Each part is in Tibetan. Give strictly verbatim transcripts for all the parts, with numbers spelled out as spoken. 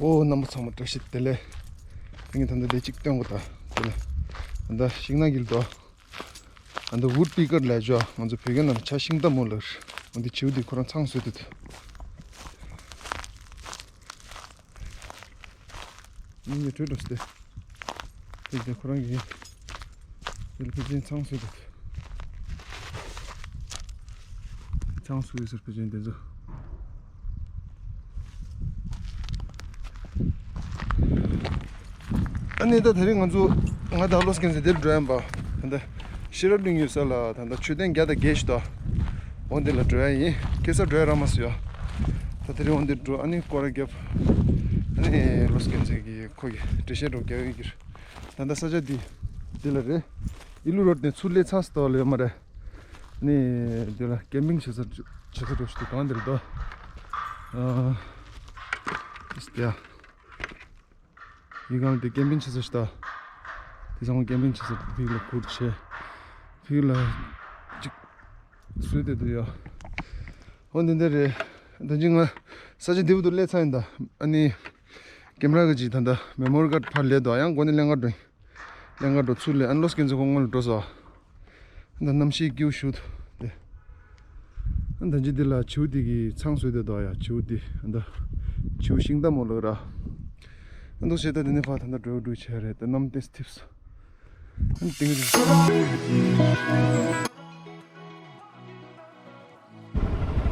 ཨོ་རྣམ་པ་ཚང་མ་བཀྲ་ཤིས་བདེ་ལེགས། ངས་ད་ལྟ་དེ་གཅིག་སྟོན་དགོས་ད། དེ་ལ་ད་ལྟ་ཤིང་ནགས་ཀྱི་ལ་དོ། ད་ལྟ་wood picker ལབ་ཅོ་ང་ཚོ་བོད་སྐད་ནང་ལ་བྱ་ཤིང་རྟ་མོ་ལ། འོ་འདི་བྱིའུ་འདི་ཁོ་རང་ཚང་བཟོས་འདུག་མི་ངས་བྲོས་འགྲོ་སྟེ། དེ་དེ་ཁོ་རང་གིས་དེ་ལ་ཕལ་ཆེར་ཚང་བཟོས་འདུག་ཚང་བཟོས་ཟེར་ཕལ་ཆེར་དེ་ཚོ། ཨ་ནི་ད་དེ་རིང་ང་ཚོ་ང་དང་བློ་སྐྱེན་ཚེ་འདིར་འགྲོ་ཡིན་པ། ད་ལྟ་ཤེས་རབ་གླིང་ཡོད་ས་ལ་ད་ལྟ་མཆོད་རྟེན་བརྒྱ་དང་བརྒྱད་ཞིག་ད། འོ་འདི་ལ་འགྲོ་ཡ་ཡིན། ཁ་སང་འགྲོ་ཡ་རག་མ་སོང་ཡ། ད་དེ་རིང་འོ་འདིར་འགྲོ། ཨ་ནི་སྐོར་ར་བརྒྱབ། ཨ་ནི་བློ་སྐྱེན་ཚེ་གིས་ཁོ་གིས་འགྲེལ་བཤད་འགྲོ་རྒྱག་ཡོད་ཀྱི་རེད། ད་ལྟ་ས་ཆ་འདི་འདི་ལ་རེད། ཨི་ལུ་རོ་ཌི་ནས་ཚུར་སླེབས་ཚར་སོང་ལ་ཡོད་མ་རེད། ནི་འདི་ལ་ཀེམ་པིང་བྱེད་ས་བྱེད་ས་འགྲོ་ཞིག་འདུག་གང་འདིར་འདུག་ཨ། ཨིས་ཏེ་ཡ། ཡི་གང་དེ་ཀེམ་པིང་བྱེད་ས་ཞིག་ད། དེ་ཚང་མ་ཀེམ་པིང་བྱེད་ས་ཕིག་ལ་ཁུར་བྱས། ཕིག་ལ་ཅིག་བཟོས་ཏེ་འདུག་ཡ། འོ་འདི་འདི་རེད། ད་ཅི་ང་ས་ཆ་འདི་བུ་དུ་སླེབས་ཚར་ཡིན་ད། ཨ་ནི་ཀེམ་ར་གི་ཅིག་ད་ད་མེ་མོ་རི་ཀར་ཕར་སླེབས་འདུག་ཡང་སྒོ་ནས་ལེན་ག་འགྲོ་ཡིན། ལེན་ག་འགྲོ་ཚུར་སླེབས། ཨ་ནི་བློ་སྐྱེན་ཚེ་ཁོ་སྔོན་ལ་འགྲོ་སོང་། ད་གནམ་གཤིས་སྐྱིད་པོ་ཞིག་འདུག་དེ། ཨ་ད་ཅི་འདི་ལ་བྱིའུ་འདི་གི་ཚང་བཟོས་ཏེ་འདུག་ཡ། བྱིའུ་འདི་ཨ་ད་བྱིའུ་ཤིང་རྟ་མོ་ལགས་ར། ཨ་འདུག་བྱས་ད་དེ་ནས་ཕར་ད་ད་འགྲོ་འགྲོ་བྱས་རེད། ད་གནམ་ཏོག་ཙམ་འཐིབས་སོང་། ཨ་ནི་ཏིང་རེད།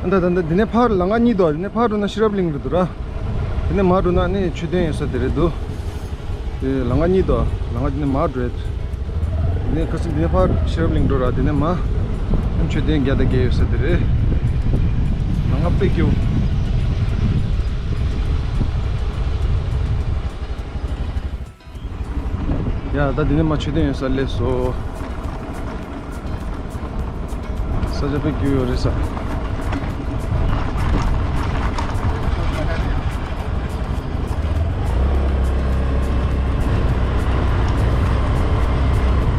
ཨ་ད་ད་ད་འདི་ནས་ཕར་ལམ་ཁ་གཉིས་འདུག་འདི་ནས་ཕར་འགྲོ་ན་ཤེས་རབ་གླིང་རེད་འདུག་ར། འདི་ནས་མར་འགྲོ་ན་ནི་མཆོད་རྟེན་ཡོད་ས་དེ་རེད་འདུག་དེ་ལམ་ཁ་གཉིས་འདུག་ལམ་ཁ་འདི་ནས་མར་འགྲོ་ཡ། འདི་ནས་ཁ་སང་འདི་ནས་ཕར་ཤེས་རབ་གླིང་འགྲོ་ར། འདི་ནས་མར་མཆོད་རྟེན་བརྒྱ་དང་བརྒྱད་ཡོད་ས་དེ་རེད། ལམ་ཁ་དཔེ་སྐྱིད་པོ། ཡ་ད་འདི་ནས་མར་མཆོད་རྟེན་ཡོད་ས་སླེབས་སོང་། ས་ཆ་དཔེ་སྐྱིད་ཡོད་རེད་ས།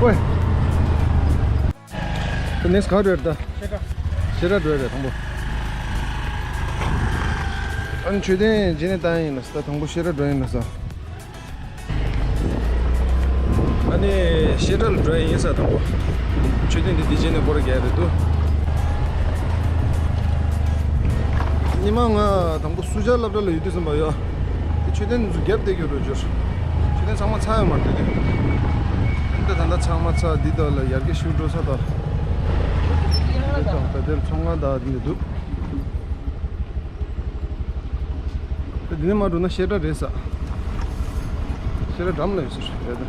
ཝེ། ད་ནེག་སི་ག་རེད་ད། ཤེ་ར། ཤེ་ར་འགྲོ་ཡ་རེད་དང་པོ། ཨ་ནི་མཆོད་རྟེན་རྗེས་ནས་བཏང་ཡིན་ལ་ད་དང་པོ་ཤེ་ར་འགྲོ་ཡིན་ལ་ས། ཨ་ནི་ཤེ་ར་ལ་འགྲོ་ཡ་ཡིན་ས་དང་པོ། མཆོད་རྟེན་འདི་འདི་རྗེས་ནས་སྐོར་རྒྱག་ཡ་རེད་འདུག་ཉི་མ་ང་དང་པོ་སུ་ཇཱ་སློབ་གྲྭ་ལ་ཡོད་དུས་ཙམ་པ་ཡོད། དེ་མཆོད་རྟེན་འདི་ཚོ་རྒྱབ་བསྡད་ཀྱི་རེད་འབྱོར། མཆོད་རྟེན་ཚང་མ་ཚར་ཡོད་མ་རེད་དེ། ད་ད་ད་ཚང་མ་ཚར། འདི་དག་ལ་ཡར་རྒྱས་ཞུ་འགྲོ་ས་དང་། ད་དེར་ཚོང་ཁང་དང་འདི་འདུག་ད་འདི་ནས་མར་འགྲོ་ན་ཤེ་ར་རེད་ས། ཤེ་ར་འགྲམ་ལ་ཡོད་ས་རེད་ད།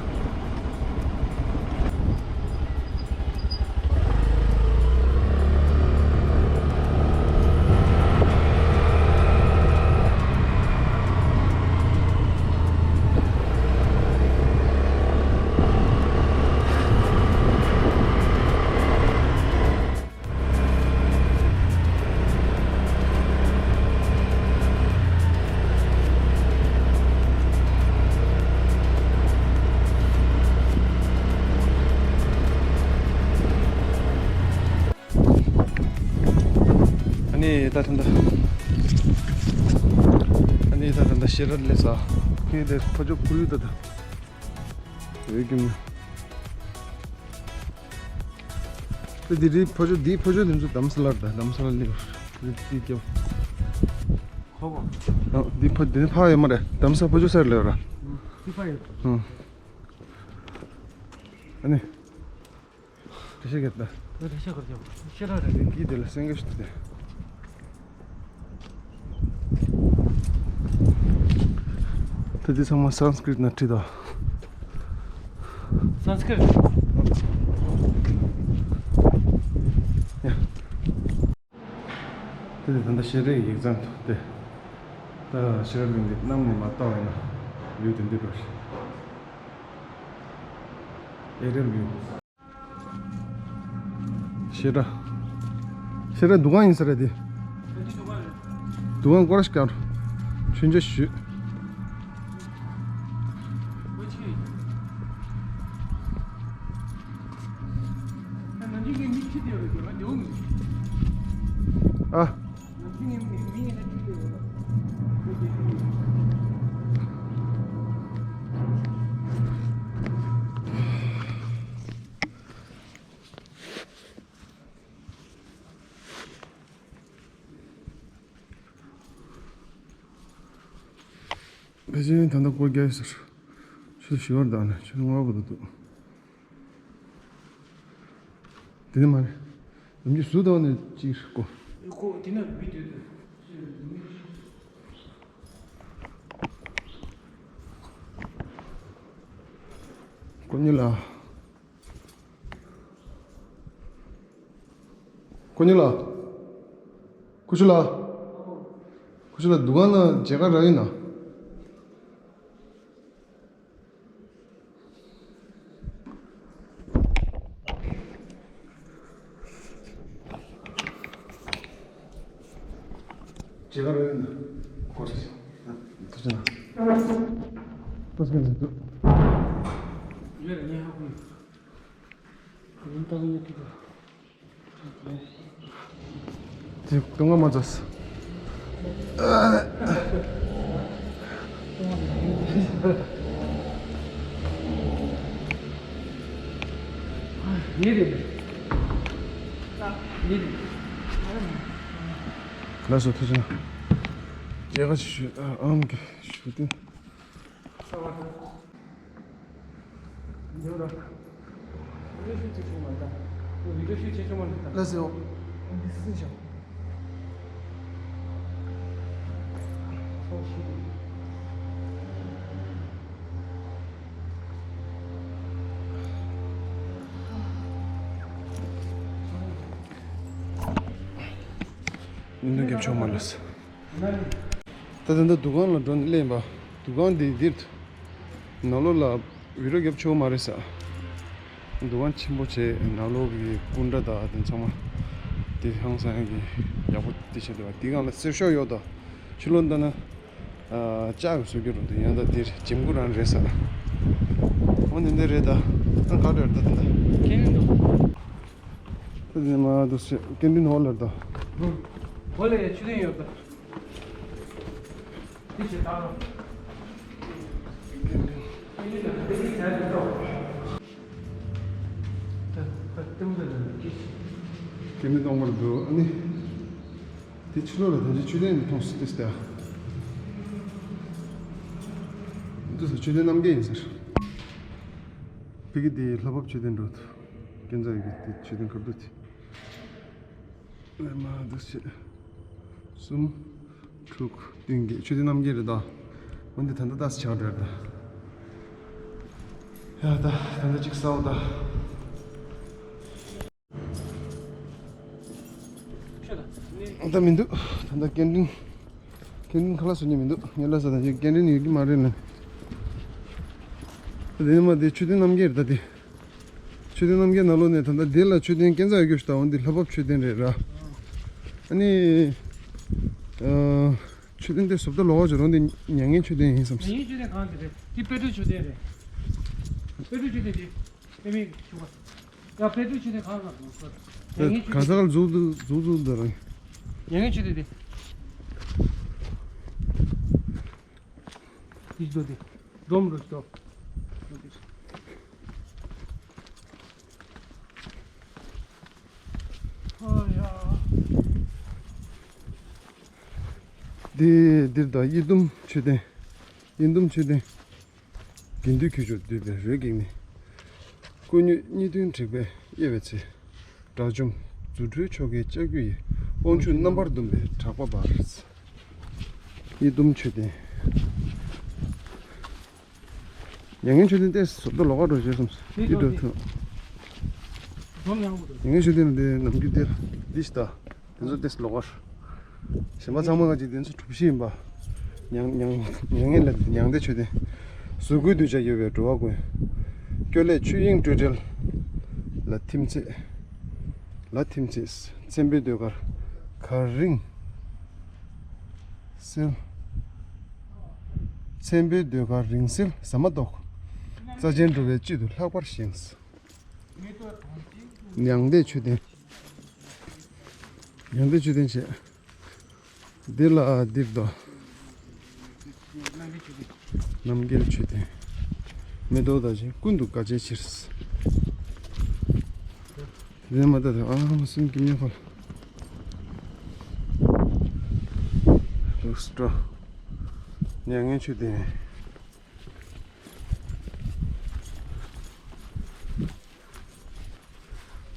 ཨ་ནི་ད་ད་ད། ཨ་ནི་ད་ད་ད་ཤེ་ར་ལས་ས། ཁྱེད་དེ་ཕ་ཇོ་ཁུ་ཡུ་ད་ད། ཡོད་ཀྱི་མི། དེ་དེ་རི་ཕོ་ཅོ་འདི་ཕོ་ཅོ་འདི་ཚོ་དྷ་རམ་ས་ལར་ད་དྷ་རམ་ས་ལ་ལེགས་རེད་དེ་སྐྱོ། ཁོ་བོ། ཨ་འདི་ཕ་འདི་ནི་ཕ་ཡོད་མ་རེད། དྷ་རམ་ས་ཕོ་ཅོ་སར་ལེགས་ར། འདི་ཕ་ཡོད། ཨ་ནི། དེ་ཤེས་གི་ད། འདི་ཤེས་གི་ཤེས་ར་རེད། གི་དེ་ལ་སེང་གེ་ཤི་དེ། ད་འདི་ཚང་མ་སཾ་སྐྲྀཏ་ནང་བྲིས་དང་། སཾ་སྐྲྀཏ། ཡ། དེ་ནི་ད་ལྟ་ཤེས་རིག་ཡིག་ཚང་དུ་དེ། ད་ཤེས་རབ་གླིང་འདི་གནམ་ནས་མར་བལྟས་ཡིན་ན་ཡུལ་དེ་འདི་འགྲོ་ཞིག་ཨེ་རེལ་ཡུལ། ཤེས་ར། ཤེས་ར་འདུ་ཁང་ཡིན་ས་རེད་དེ། འདུ་ཁང་སྐོར་ཞིག་ཀྱང་མཆོད་མཇལ་ཞུས། ཨ། ཕལ་ཆེར་ད་ལྟ་སྐོར་རྒྱག་ཡོད་ཟེར། ཆུ་ཚོད་བཞི་པར་བཏང་ནས་ཆུ་ཚོད་ལྔ་པ་བར་དུ་འདུག། དེ་ནས་མ་རེད། ནམ་རྒྱུན་ཟུར་བཏང་ནས་གཅིག་སྐོར། ཁོ་དེ་ན་མི་སྡོད་དུས། ཀོ་ཉི་ལགས། ཀོ་ཉི་ལགས། ཀུ་ཤུ་ལགས། ཀུ་ཤུ་ལགས་འདུ་ཁང་ནང་མཇལ་ཁ་རག་ཡིན་ན། མཇལ་ཁ་རག་ཡིན་ན། ཐུགས་རྗེ་གནང་། ཐུགས་རྗེ་གནང་། དེ་སྟོང་ང་མ་ཚོས། ཡིན་རེད། ཡིན་རེད། ལགས་སོ། ཐུགས་རྗེ་གནང་། མཇལ་ཁ་ཞུ། ཨ་ཨམ་གྱི་ཞུ་དོན། འདི་ར། བི་ཌིའོ་ཤུ་ཊི་བྱེད་ཆོག་མ་རེད་ད། བི་ཌིའོ་ཤུ་ཊི་བྱེད་ཆོག་མ་རེད་ད། ལགས་སོ། འདི་སྲིད་ཤོག། བརྙན་ཐུང་རྒྱབ་ཆོག་མ་རེད། ད་ད་ལྟ་འདུ་ཁང་ལ་འགྲོ་ནས་སླེབས་ཡིན་པ། འདུ་ཁང་འདི་འདིར། ནང་ལོགས་ལ་བི་ཌིའོ་རྒྱབ་ཆོག་མ་རེད་ཟེར། འདུ་ཁང་ཆེན་པོ་བྱས། ནང་ལོགས་ཀྱི་སྐུ་འདྲ་དང་དེ་ཚང་མ་དེ་ཧང་སང་ཡག་གི་ཡག་པོ་དེ་བྱས་འདུག་པ། དེའི་སྒང་ལ་གསེར་ཤོག་ཡོད་དོ། ཕྱི་ལོགས་འདི་ན་ལྕགས་ཀྱི་བཟོ་རྒྱུ་རུ་འདུག། ཡང་ད་འདིར་འཇིམ་སྐུ་རང་རེད་ཟེར། འོ་འདི་འདི་རེད་ད། ཨ་ག་རེ་རེད་ད་ད་ད། ཁྱེད་འདུག། ད་དེ་མ་འདུག་ཟེར། ཀེན་ཊིན་ཧོལ་ལ་ད། ཧོལ་ལ་ཡ་ཆུ་ལེན་ཡོད་ད། དེ་ཆེ་ད་རོ། ཀེན་ཊིན་ལ་དེ་ནི་ཡ་རེད་ད། ད་ད་ཏིམ་ད་ལ་ནི་ཀི། ཀེན་ཊིན་གཏོང་བར་འདུག། ཨ་ནི། དེ་ཕྱི་ལོགས་ལ་ད་ཅི་མཆོད་རྟེན་མཐོང་སྲིད་དེ་ལྟ། འདི་ཚོ་མཆོད་རྟེན་རྣམ་རྒྱལ་ཡིན་ཟེར། ཕ་གི་དེ་ལྷ་བབས་མཆོད་རྟེན་འགྲོ་ཐུབ། ཀན་ཛ་ཡི་གི་དེ་མཆོད་རྟེན་གར་འདུག་དེ། ཨེ་མ་འདུག་བྱེད། གསུམ། དྲུག། བདུན་བརྒྱད། མཆོད་རྟེན་རྣམ་རྒྱལ་རེད་ད། འོན་ཏེ་ད་ལྟ་ལྟ་ས་ཆགས་འགྲོ་ཡ་ད། ཡ་ད་ད་ལྟ་གཅིག་ཟ་འོ་ད། ད་མི་འདུག། ད་ལྟ་ཀེན་ཊིན། ཀེན་ཊིན་ཁ་ལག་བཟོ་མཁན་མི་འདུག། ངས་ལབ་ས་ད་ཅིག་ཀེན་ཊིན་ཡོད་ཀྱི་མ་རེད་ལ། ད་དེ་ནས་མ་དེ་མཆོད་རྟེན་རྣམ་རྒྱལ་རེད་ད་དེ། མཆོད་རྟེན་རྣམ་རྒྱལ་ནང་ལོགས་ནས་ད་ལྟ་དེ་ལ་མཆོད་རྟེན་ཀན་ཛ་ཡོད་རྒྱུ་ཞིག་ད། འོན་ཏེ་ལྷ་བབས་མཆོད་རྟེན་རེད་ར། ཨ་ནི། ཨ། མཆོད་རྟེན་དེ་བཟོ་ལྟ་ལོགས་ཀ་ཅིག་རེད། འོན་ཏེ་མྱ་ངན་མཆོད་རྟེན་ཡིན་བསམ། མྱ་ངན་མཆོད་རྟེན་གང་དེ་རེད། དེ་པེ་ཏྲོ་མཆོད་རྟེན་རེད། པེ་ཏྲོ་མཆོད་རྟེན་དེ། པེ་མེ་ཆུ་བ། ཡ་པེ་ཏྲོ་མཆོད་རྟེན་གང་ལ་འགྲོ་སོ། མྱ་ངན་མཆོད་ག་རེ་ཟེར་ག་ལ་འཛུགས་འཛུགས་འཛུགས་འཛུགས་འདི་རེད། མྱ་ངན་མཆོད་རྟེན་དེ། དེ་ཚོ་དེ། སྒྲོམ་རུ་སྟོབས། ཨ་ཡ། འདི་འདིར་ད་དབྱི་ལྡུམ་མཆོད་རྟེན། དབྱི་ལྡུམ་མཆོད་རྟེན། དགེ་འདུན་ཁྱུ་མཆོག་འདུས་པའི་རོལ་བསྒེགས་ནས། སྐུ་མྱུལ་གཉིས་བདུན་དྲེགས་པས་དབྱེ་བའི་ཚེ། དགྲ་བཅོམ་རྫུ་འཕྲུལ་ཆོ་གའི་ལྕགས་ཀྱུ་ཡིས། དབང་ཕྱུག་རྣམ་པར་གདུང་བའི་གྲགས་པ་འབར། དབྱི་ལྡུམ་མཆོད་རྟེན། མྱ་ངན་མཆོད་རྟེན་ཏོག་ཙམ་བཟོ་ལྟ་ལོགས་ཀ་འགྲོ་བྱས་སོང་། འདི་འདྲ་ཐོན། མྱ་ངན་མཆོད་རྟེན་ལ་འདི་ནམ་རྒྱུན་འདི་ལ་འདི་ཞིག་ད། དེ་ཚོ་ཏོག་ཙམ་ལོགས་ཀ། གཞན་པ་ཚང་མ་ག་ཅིག་དེ་ཚོ་གྲུ་བཞི་ཡིན་པ། མྱང་མྱང་མྱ་ངན་ལས་མྱང་འདས་མཆོད་རྟེན། གཟུགས་སྐུའི་གདུལ་བྱ་ཡོད་པའི་འགྲོ་བ་ཀུན། སྐྱོ་ལས་ཆོས་དབྱིངས་སྤྲོས་བྲལ་ལ་ཐིམ་ཚེ། ལ་ཐིམ་ཚེ། མཚན་དཔེའི་ཟློས་གར་གར་རིང་སེལ། མཚན་དཔེའི་ཟློས་གར་རིང་བསྲེལ་ཟ་མ་ཏོག། རྩ་ཆེན་འགྲོ་བའི་དཀྱིལ་དུ་ལྷག་པར་བཞེངས། མྱང་འདས་མཆོད་རྟེན། མྱང་འདས་མཆོད་རྟེན་བྱས། འདི་ལ་འདིར་དོ། རྣམ་རྒྱལ་མཆོད་རྟེན། མེ་ཏོག་དང་བཅས་ཀུན་ཏུ་དགའ་བྱའི་ཕྱིར། འདི་མ་ལྟ་དང་ཨ་མ་སུམ་གྱི་མྱོས་ཁོལ། ལུགས་སྤྲོ། མྱ་ངན་མཆོད་རྟེན།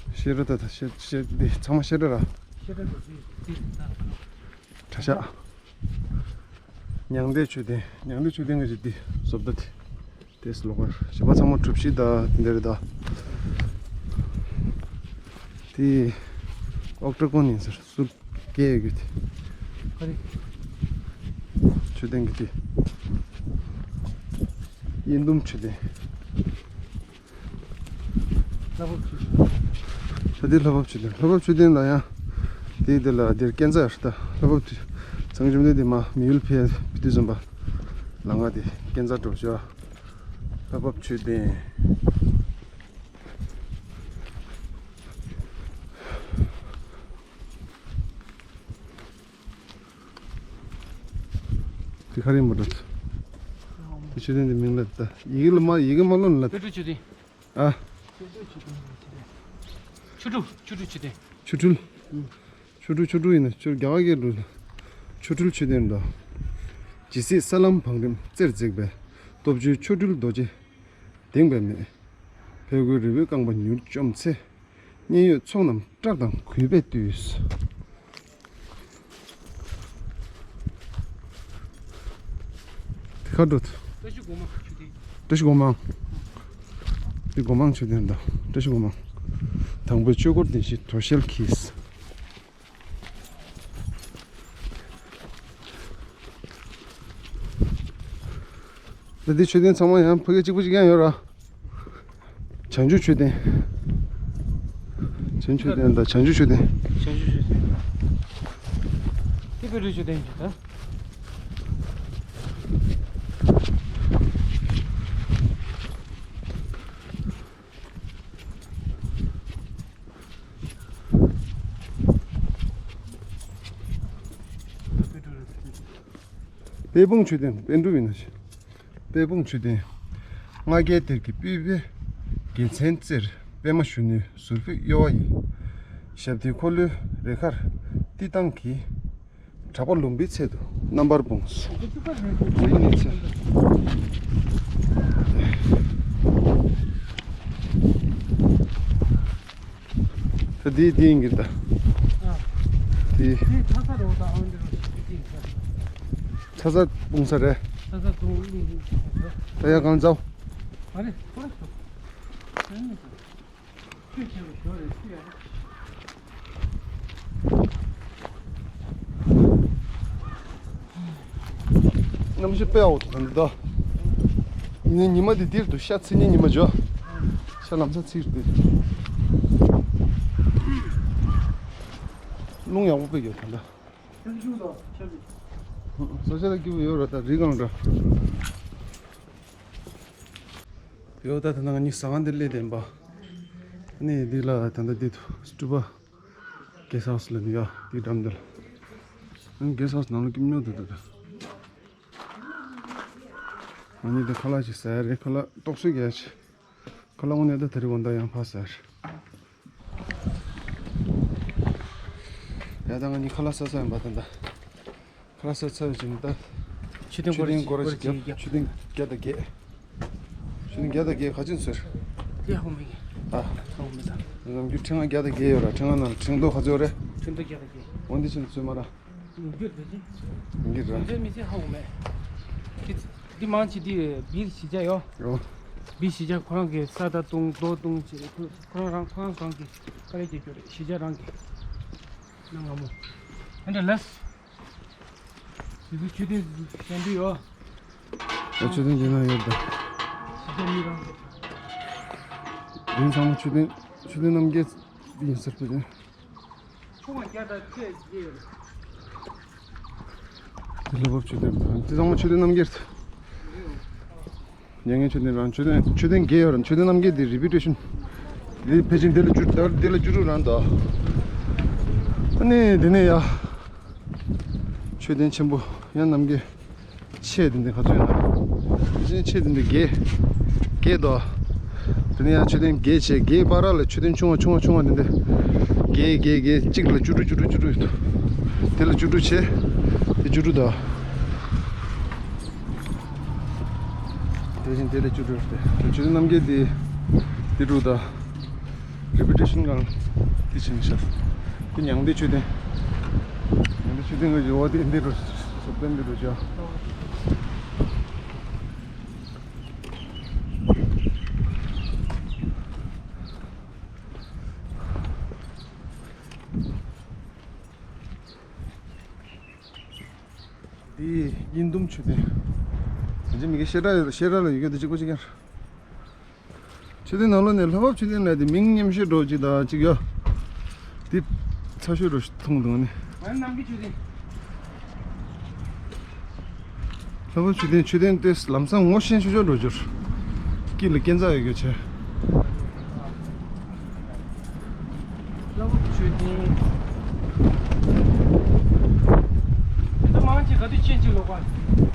བཤད་སྒྲ་ད་ད་བཤད་བཤད་འདི་ཚང་མ་བཤད་སྒྲ་ར། བཤད་སྒྲ་འདི་འདི་འདི་ད་ད། གྲྭ་ཤག་མྱང་འདས་མཆོད་རྟེན། མྱང་འདས་མཆོད་རྟེན་གྱི་འདི་བཟོ་ལྟ་དེ། དེས་ལོག་པར་གཞན་པ་ཚང་མ་གྲུ་བཞི་དང་དེ་འདྲ་རེད་ད། དེ་ཨོག་ཏྲ་ཀོན་ཡིན་ཟེར། ཟུར་བཀལ་ཡོད་གི་དེ། ཨ་རེ། མཆོད་རྟེན་གྱི་དེ། དབྱེན་ཟླུམ་མཆོད་རྟེན། ལྷ་བབས་མཆོད་རྟེན། ད་དེ་ལྷ་བབས་མཆོད་རྟེན། ལྷ་བབས་མཆོད་རྟེན་ལ་ཡང་དེ་དེ་ལ་དེར་སྐས་འཛེག་ད་ལྷ་བབས་མཆོད། སངས་རྒྱས་བཅོམ་ལྡན་འདས་མ་མི་ཡུལ་ཕེབས་དུས་ཙམ་པ་ལ་ང་དེ་སྐས་འཛེག་འགྲོ་བྱོས། ལྷ་བབས་མཆོད་རྟེན། དེ་ག་རེ་ཡིན་པ་འདྲ། དེ་མཆོད་རྟེན་དེ་མིང་ལ་ད་ཡི་གེ་ལ་མ་ཡི་གེ་མ་ཀློག་ན་ལ། ཆོ་འཕྲུལ་མཆོད་རྟེན། ཨ། ཆོ་འཕྲུལ་ཆོ་འཕྲུལ་མཆོད་རྟེན། ཆོ་འཕྲུལ། ཆོ་འཕྲུལ་ཆོ་འཕྲུལ་ཡིན་ན་ཆོ་རྒྱ་གར་སྐད་འགྲོ། ཆོ་འཕྲུལ་མཆོད་རྟེན་འདྲ། ཇི་སྲིད་ས་ལམ་བང་རིམ་རྩེར་འཛེགས་པའི། སྟོབས་བཅུའི་ཆོ་འཕྲུལ་རྡོ་རྗེ་གདེངས་པའི་མེས། ཕས་རྒོལ་རི་བོའི་རྐང་པ་མྱུར་བཅོམ་ཚེ། མཉན་ཡོད་ཚོགས་རྣམས་སྐྲག་དང་གུས་པས་བཏུད། དེ་ཁ་འགྲོ། བཀྲ་ཤིས་སྒོ་མང་མཆོད་རྟེན། བཀྲ་ཤིས་སྒོ་མང་། དེ་སྒོ་མང་མཆོད་རྟེན་དང་བཀྲ་ཤིས་སྒོ་མང་། དང་པོའི་ཆོས་འཁོར་བདེན་བཞིའི་དོ་ཤལ་གྱིས། ད་འདི་མཆོད་རྟེན་ཚང་མ་ཡང་ཕ་གི་གཅིག་པུ་གཅིག་རྐྱང་ཡོད་ར། བྱང་ཆུབ་མཆོད་རྟེན། བྱང་ཆུབ་མཆོད་རྟེན་དང་བྱང་ཆུབ་མཆོད་རྟེན། བྱང་ཆུབ་མཆོད་རྟེན། དེ་བཻ་ཌཱུརྱ་མཆོད་རྟེན་གྱི་ད། དཔལ་སྤུངས་མཆོད་རྟེན། པཎ་གྲུབ་ཡིན་ན་ཞེས། དཔལ་སྤུངས་མཆོད་རྟེན། ལྔ་བརྒྱའི་གཏེར་གྱི་སྤྲུལ་པའི། རྒྱལ་མཚན་རྩེར་པདྨ་གཞོན་ནུའི་ཟུར་ཕུད་གཡོ་བ་ཡི། ཞབས་མཐིལ་འཁོར་ལོའི་རེ་ཁར་ཏི་སྟངས་ཀྱི། དྲེགས་པ་ལུམ་བིའི་ཚལ་དུ་རྣམ་པར་སྤུངས། ད་འདི་འདི་ཡིན་གྱི་ད། འདི། འདི་ཚ་ཚ་རོ་ད་ཨང་འདི་རོ་ཞིག་འདི་ཡིན་ས། ཚ་ཚ་སྤུངས་ས་རེད། ཚ་ཚ་སྤུངས་ལུང་ལུང་ཞིག་ད། ད་ཡ་གང་ཚ། ཨ་རེ་ཁོ་རེ་ཁོ། ཨ་ནི་ད། ཁྱོད་ཁྱེད་ལ་ཞོར་རེ་ཤི་ཡ་རེ། གནམ་གཤིས་དཔེ་ཡག་པོ་འདུག་ད་ལྟ། ཉི་ཉི་མ་འདི་འདིར་འདུག་ཤ་ཚི་ཉིན་ཉི་མ་འཇོ། ཤ་ལམ་སང་ཚིག་འདི། རླུང་ཡག་པོ་དཔེ་ཡོད་ད་ལྟ། ས་ཆ་ལ་སྐྱིད་པོ་ཡོད་ར་ད་རི་སྒང་འདྲ། ཡོད་ད་ད་ང་གཉིས་ཟ་ཁང་འདི་སླེབས་བསྡད་པ། ཨ་ནི་འདི་ལ་ད་ལྟ་འདི་འདུག་སྤྲུལ་པ། གེ་སི་ཧའུ་སི་ལ་ནི་ཡ་དེའི་འགྲམ་དེ་ལ། ཨང་གེ་སི་ཧའུ་སི་ནང་ལ་ཀིམ་ཉོ་དུ་དུ་དུ། ང་གཉིས་དེ་ཁ་ལག་ཅིག་ཟ་ཡ་རེད། ཁ་ལག་ཏོག་ཙམ་རྒྱག་ཡ་ཅིག་ཁ་ལག་དངོས་གནས་ད་དེ་རིང་དགོང་དག་ཡང་ཕར་ཟ་ཡ་རེད། ཡ་ད་ང་གཉིས་ཁ་ལག་ཟ་ས་ཡིན་པ་ད་ད། ཁ་ལག་ཟ་ཚར་བ་ཅིག་ད། མཆོད་རྟེན་སྐོར་ཅིག་སྐོར་ཅིག་བརྒྱབ། མཆོད་རྟེན་བརྒྱ་དང་བརྒྱད། ཆུ་ཚོད་བརྒྱ་དང་བརྒྱད་ག་ཚོད་ཟེར། དེ་ཧ་གོ་མེད་གི། ཨ། ཧ་གོ་མེད་ད། ནམ་རྒྱུན་ཕྲེང་བ་བརྒྱ་དང་བརྒྱད་ཡོད་ར། ཕྲེང་བ་ནང་ལ་ཕྲེང་རྡོག་ག་ཚོད་རེད། ཕྲེང་རྡོག་བརྒྱ་དང་བརྒྱད། འོན་ཏེ་ཆུ་ཚོད་མ་ར། ཡིན་རྒྱུ་རེད་དེ། ཡིན་རྒྱུ་ར། ཡིན་རྒྱུ་མི་ཚེ་ཧ་གོ་མེད། དེ་དེ་མང་ཆེ་དེ་བིར་གཞིས་ཆགས་ཡོད། ཡོད། བིར་གཞིས་ཆགས་ཁོ་རང་གི་ས་ད་བཏུང་རྡོ་བཏུང་བྱས་ཁོ་ཁོ་རང་རང་ཁོ་རང་རང་གི་དཀའ་ལས་རྒྱག་རྒྱུ་རེད། གཞིས་ཆགས་རང་གི་གནའ་སྔ་མོ། ཨ་འདྲ་ལགས། དེ་ཚོ་མཆོད་རྟེན་གཞན་དུ་ཡོད། ཨ་མཆོད་རྟེན་དེ་ན་ཡོད་ད། ཞིག་ཀྱང་མི་རང་། དེ་ཚང་མ་མཆོད་རྟེན་མཆོད་རྟེན་རྣམ་རྒྱལ་ཡིན་ཟེར་དུས། ཆུང་བ་བརྒྱ་དང་བཅས་ཡོད། དེ་ལྷ་བབས་མཆོད་རྟེན་དང་དེ་ཚང་མ་མཆོད་རྟེན་རྣམ་རྒྱལ། མྱ་ངན་མཆོད་རྟེན་རང་མཆོད་རྟེན་མཆོད་རྟེན་བརྒྱད་ཡོད་ར། མཆོད་རྟེན་རྣམ་རྒྱལ་དེ་རི་པི་ཊེ་ཤན། དེ་ཕལ་ཆེར་དེ་ལ་བཅུ་དེ་ལ་བཅུ་དྲུག་རང་འདུག་ཨ་ནི་དེ་ནས་ཡ། མཆོད་རྟེན་ཆེན་པོ་ཡང་རྣམ་རྒྱལ་ཆེ་དེ་འདི་ག་ཚོད་ཡོད་ན། དེ་ཆེ་དེ་འདི་བརྒྱད། བརྒྱད་དོ། དེ་ནས་ཡང་མཆོད་རྟེན་བརྒྱད་བྱས་བརྒྱད་བར་ལ་མཆོད་རྟེན་ཆུང་བ་ཆུང་བ་ཆུང་བ་དེ་འདི། བརྒྱད་བརྒྱད་བརྒྱད་གཅིག་ལ་བཅུ་དྲུག་བཅུ་དྲུག་བཅུ་དྲུག་ཡོད་དོ། དེ་ལ་བཅུ་དྲུག་བྱས། དེ་བཅུ་དྲུག་དོ། དེ་བཞིན་དེ་ལས་བཅུ་དྲུག་སྟེ། ཆོས་རྣམ་རྒྱལ་དེ་དེ་དྲུག་དང་། རེ་པི་ཊེ་ཤན་གང་དེ་བྱིན་ཤག་དེ་ཉང་བདེ་མཆོད་རྟེན། ཉང་བདེ་མཆོད་རྟེན་གྱི་འོ་དེ་འདི་རུ་སོ་པན་འདི་རུ་བྱ། འདི་དབྱིན་ལྡུམ་མཆོད་རྟེན། ད་ཅི་མི་གི་བཤད་གྲྭ་ཡོད། བཤད་གྲྭ་ལ་ཡོད་རྒྱུ་དེ་གཅིག་པོ་གཅིག་ཡང་། མཆོད་རྟེན་ནང་ལོགས་ནས་ལྷ་བབས་མཆོད་རྟེན་ལ་དེ་མིང་སྙན་ཤོས་འགྲོ་གཅིག་དང་གཅིག་ཡོད། དེ་ཚ་ཤོས་འགྲོ་མཐོང་འདུག་ནི། ང་ནམ་གྱི་མཆོད་རྟེན། ལྷ་བབས་མཆོད་རྟེན། མཆོད་རྟེན་དེ་ལམ་སང་ངོ་ཤེས་ཤོས་ཤོས་འགྲོ་གྱུར། དཀྱིལ་ལ་སྐས་འཛེག་ཡོད་རྒྱུ་བྱས། ལྷ་བབས་མཆོད་རྟེན། དེ་ཚོ་མང་ཆེ་ག་དུས་ཕྱིན་ཅི་ལོག་པ།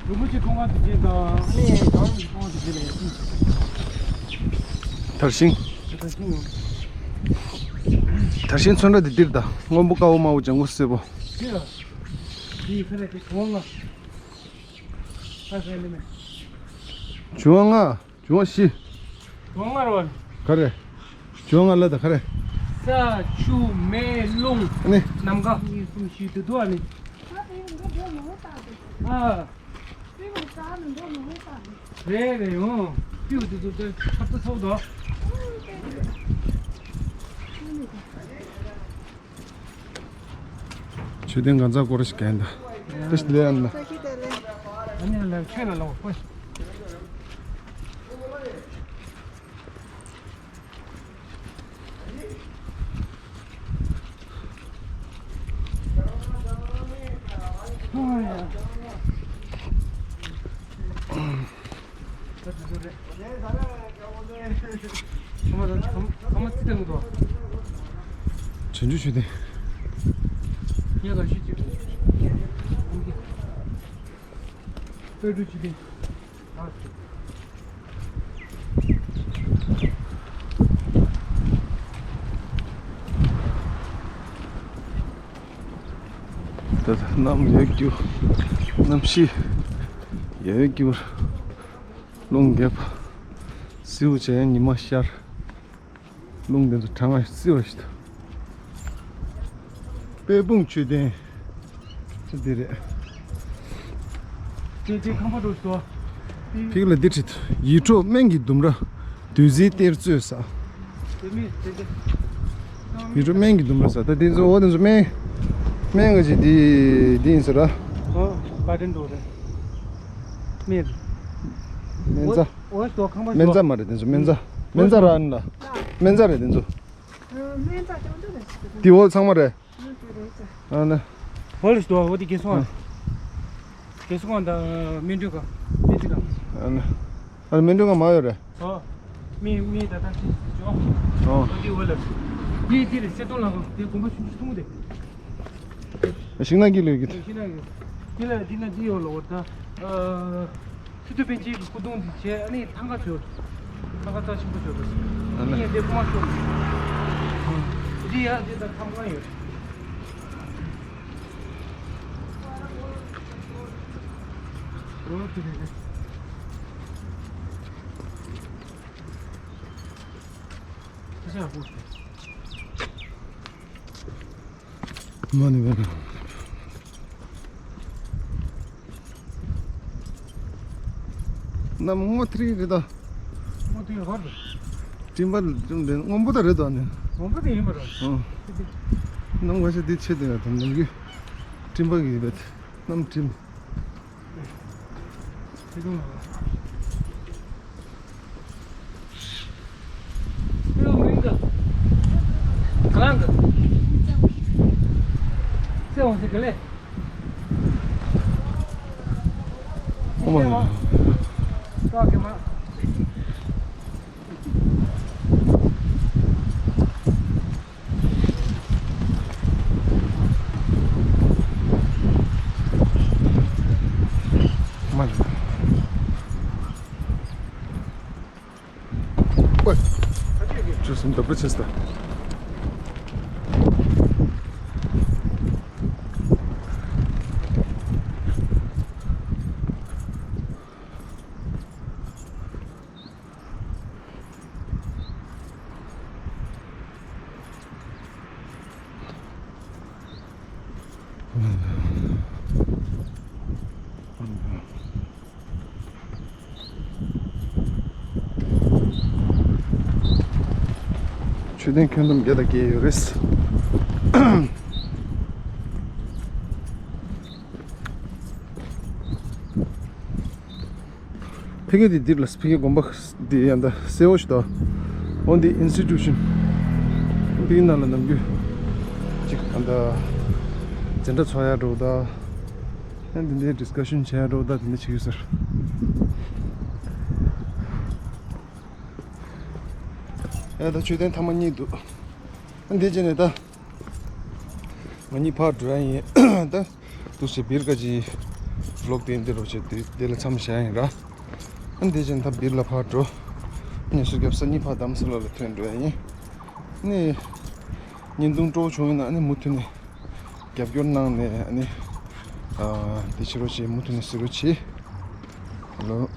རིན་པོ་ཆེ་མཐོང་ག་དུས་ཆེན་དང་ཨ་ནི་གང་གི་མཐོང་དུས་ཆེན་ལ་ཡང་ཕྱིན་ཅི། དར་ཤིང་། དར་ཤིང་ནོ། དར་ཤིང་ཚོན་ཁྲ་འདི་འདིར་དང་སྔོན་པོ་དཀར་པོ་དམར་པོ་ལྗང་གུ་སེར་པོ། འདི་ལ། འདི་ཕ་ར་དེ་གོང་ལ། ས་ས་ལི་མེ། བྱུང་བ་ལྔ། བྱུང་བ་བཞི། བྱུང་བ་ལྔ་རེད་བ། ག་རེ། བྱུང་བ་ལྔ་ལ་ད་ག་རེ། ས། ཆུ། མེ། རླུང་། ཨ་ནི། ནམ་མཁའ། གཉིས། གསུམ། བཞི། དུ་དུ་ཨ་ནི། ཨ། རེད་རེད་ཡོང་། ཕིའུ་དུ་དུ་དུ་ཁ་ཏུ་ཚོགས་དོ། མཆོད་རྟེན་གང་ཚང་སྐོར་ཞིག་གན་ད། ཏིས་ལེ་ཨན་ན། ཨ་ནི་ལ་ཆོས་ལ་ལོ་ཁོ། བྱང་ཆུབ་མཆོད་རྟེན། ད་ལྟ་གནམ་ཡོད་རྒྱུ། གནམ་གཤིས་ཡོད་རྒྱུ། རླུང་རྒྱབ། བསིལ་བྱས་ཉི་མ་ཤར། རླུང་དེ་ཚོ་གྲང་ང་བསིལ་བ་ཞིག་འདུག་དཔལ་སྤུངས་མཆོད་རྟེན། འདི་རེད། ཅེ་ཅེ་ཁང་པ་འགྲོ་ཤོག་ཕིག་ལ་འདི་བྲིས་འདུག་ཡིད་འཕྲོག་སྨན་གྱི་ལྡུམ་ར། བདུད་རྩིའི་གཏེར་མཛོད་ས། དེ་མིན་དེ་དེ། ཡིད་འཕྲོག་སྨན་གྱི་ལྡུམ་ར་ས། ད་འདི་ཚོ་འོ་དེ་ཚོ་སྨན། སྨན་ག་ཅིག་འདི་འདི་ཡིན་ས་ར། ཨོ་བ་དན་འགྲོ་རེད། སྨན། སྨན་རྩྭ། འོ་ཤོག་ཁང་པ་སྨན་རྩྭ་མ་རེད་དེ་ཚོ་སྨན་རྩྭ། སྨན་རྩྭ་ར་ཨ་ནི་ལ། སྨན་རྩྭ་རེད་དེ་ཚོ། སྨན་རྩྭ་ཅང་ཅང་རེད། འདི་འོ་ཚང་མ་རེད། ཨ་ན། ཧོལ་ཞིག་འདུག་འོ་དེ་རྒན་གསུང་ཨ། རྒན་གསུང་ཨ་དང་སྨན་སྤྲོད་ཁང་། སྨན་རྩིས་ཁང་། ཨ་ན། ཨ་ན་སྨན་སྤྲོད་ཁང་མ་ཡོད་རེད། ཨོ། མི་མི་ད་ལྟ་ཅི་ཞིག་འཇོག་ཨོ། འོ་དེ་འོ་ལ། དེ་དེ་རེད་གསེར་སྡོང་ལ་ཁང་དེ་དགོན་པ་ཆུང་ཆུང་ཐུང་དེ། ཤིང་ནགས་ཀྱི་ལོས་ཀྱི། ཤིང་ནགས་ཀྱི། དེ་ལ་འདི་ན་འདི་ཡོད་ལ་འོ་ད། ཨ། ཆུ་ཚོད་པན་ཆེན་གྱི་སྐུ་གདུང་འདི་བྱས་ཨ་ནི་ཐང་ག་བྱོས། ཐང་ག་རྩ་ཆེན་པོ་བྱོས་དང་། ཨ་ནི། ངས་འདི་ཁོ་མ་ཤོར། འདི་ཡ་འདི་དང་ཐང་ག་ཡོད། རོ་དེ་རེད། དེ་ཆ་བོ། མ་ནི་བ། གནམ་སྔོ་ཐིག་རེད་ད། སྔོ་ཐིག་ཧོར། སྤྲིན་པ་ལ་སྤྲིན་པ་སྔོན་པོ་ད་རེད་ད་ནི། སྔོན་པོ་དེ་ཡིན་པ་རེད། ཨང་། གནམ་ཁ་ཤས་འདི་ཆེ་དེ་ཡ་དང་ནམ་རྒྱུན་སྤྲིན་པ་གི་ཡིན་པ་དེ་གནམ་སྤྲིན། ཨོའི། ཆུ་སྲིན་འདབ་ར་ཆེ་ས། དེ་ཁྱོན་བསྡོམས་བརྒྱ་དང་བརྒྱད་ཡོད་རེད། ཕ་གི་དེ་འདིར་ལ་ཕ་གི་དགོན་པ་འདི་ཡང་ད་གསལ་བོ་ཞིག་འདུག་འོ་འདི་ཨིན་སི་ཊི་ཊུ་ཤན། ཕ་གི་ནང་ལ་ནམ་རྒྱུན་ཅིག་ཨ་ད་འཛིན་གྲྭ་ཚོགས་ཡ་འགྲོ་ད། ཨ་འདི་འདྲའི་ཌིས་ཀ་ཤན་བྱས་ཡ་འགྲོ་ད་འདི་འདྲ་བྱེད་ཀྱི་ཡོད་ཟེར། ཨ་ད་མཆོད་རྟེན་ཐ་མ་གཉིས་འདུག་ཨ་འདི་བྱས་ནས་ད། ང་གཉིས་ཕར་འགྲོ་ཡ་ཡིན། ད་འདུག་སེ་བིར་ཀ་ཅི་ཝི་ལོག་དེ་འདི་རུ་བྱས་དེ་དེ་ལ་མཚམས་བཞག་ཡིན་ར། ཨ་འདི་བཞིན་ད་བིར་ལ་ཕར་འགྲོ། ཉི་ཤུ་རྒྱབ་ས་གཉིས་ཕར་དམ་ས་ལ་ལ་ཐོན་འགྲོ་ཡ་ཡིན། ནི་བརྙན་ཐུང་སྤྲོ་བྱུང་ཡིན་ན་ཨ་ནི་མུ་མཐུད་ནས་རྒྱབ་སྐྱོར་གནང་ནས་ཨ་ནི་ཨ་དེ་བྱེད་རོགས་བྱེད། མུ་མཐུད་ནས་གཟིགས་རོགས་བྱེད། ལོ།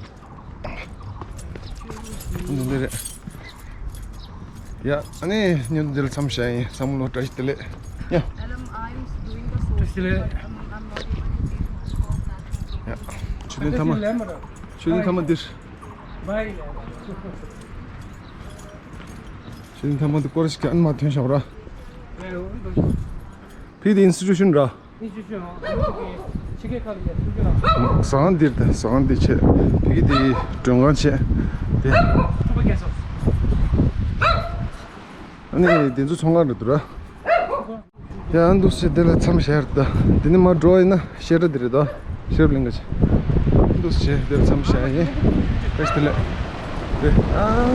འདི་འདི་རེད། ཡ། ཨ་ནི་བརྙན་ཐུང་འདི་ལ་མཚམས་བཞག་ཡིན། བསམ་བློ་བཀྲ་ཤིས་བདེ་ལེགས། ཡ། བཀྲ་ཤིས་བདེ་ལེགས། ཡ། མཆོད་རྟེན་ཐ་མ། མཆོད་རྟེན་ཐ་མ་འདིར། མཆོད་རྟེན་ཐ་མ་འདི་སྐོར་ཞིག་ཨ་ནི་མ་ཐོན་བཞག་ར། ཕ་གི་དེ་ཨིན་སི་ཊི་ཊུ་ཤན་ར། ཟ་ཁང་འདིར་དང་ཟ་ཁང་འདི་བྱས། ཕ་གི་དེ་མགྲོན་ཁང་བྱས། དེ། ཨ་ནི་དེ་ཚོ་ཚོང་ཁང་རེད་འདུག་ར། ཡ་འདུག་སེ་དེ་ལ་མཚམས་བཞག་ད། དེ་ནི་མར་འགྲོ་ཡིན་ན་བཤད་གྲྭ་དེ་རེད་ད། ཤེས་རབ་གླིང་ག་ཆེ། འདུག་སེ་དེ་ལ་མཚམས་བཞག་ཡིན། བཀྲ་ཤིས་བདེ་ལེགས། རེད་ཨ།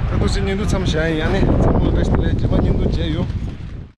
ད་འདུག་སེ་བརྙན་ཐུང་མཚམས་བཞག་ཡིན། ཡ་ནི་ཚང་མ་ལ་བཀྲ་ཤིས་བདེ་ལེགས། རྗེས་མ་བརྙན་ཐུང་མཇལ་ཡོང་།